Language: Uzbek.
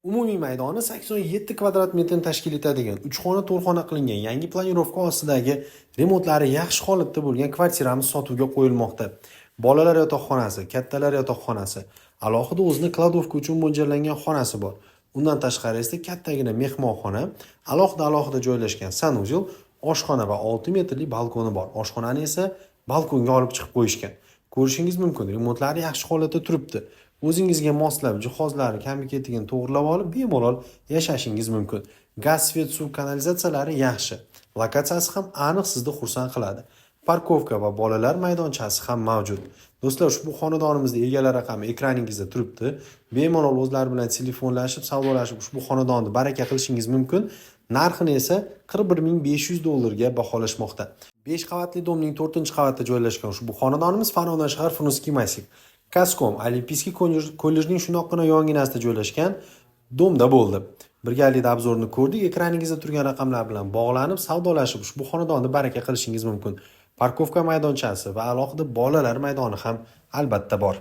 Umumiy maydoni 87 kvadrat metrni tashkil etadigan, 3 xona, 4 xona qilingan, yangi планировка ostidagi, remontlari yaxshi holatda bo'lgan kvartiramiz sotuvga qo'yilmoqda. Bolalar yotoqxonasi, kattalar yotoqxonasi, alohida o'zini кладовка uchun mo'ljallangan xonasi bor. Undan tashqari esa kattagina mehmonxona, alohida alohida joylashgan санузел, oshxona va 6 metrli balkoni bor. Oshxonani esa balkonga olib chiqib qo'yishgan. Ko'rishingiz mumkin, remontlari yaxshi holatda turibdi. O'zingizga moslab, jihozlari kami-ketigini to'g'rilab olib, bemalol yashashingiz mumkin. Gaz, свет, suv, kanalizatsiyalari yaxshi. Lokatsiyasi ham aniq sizni xursand qiladi. Парковка va bolalar maydonchasi ham mavjud. Do'stlar, ushbu xonadonimizda egalari raqami ekraningizda turibdi. Bemalol o'zlari bilan telefonlashib, savdolashib, ushbu xonadonni baraka qilishingiz mumkin. Narxini esa 41 500 dollarga baholashmoqda. 5 qavatli дом ning 4-qavatida joylashgan ushbu xonadonimiz Farg'ona shahar, Frunzenskiy massiv. Kaskom Олимпийский kollejning shundoqqina yonginasida joylashgan дом da bo'ldi. Birgalikda обзор ni ko'rdik. Ekraningizda turgan raqamlar bilan bog'lanib, savdolashib, ushbu xonadonni baraka qilishingiz mumkin. Парковка maydonchasi va alohida bolalar maydoni ham albatta bor.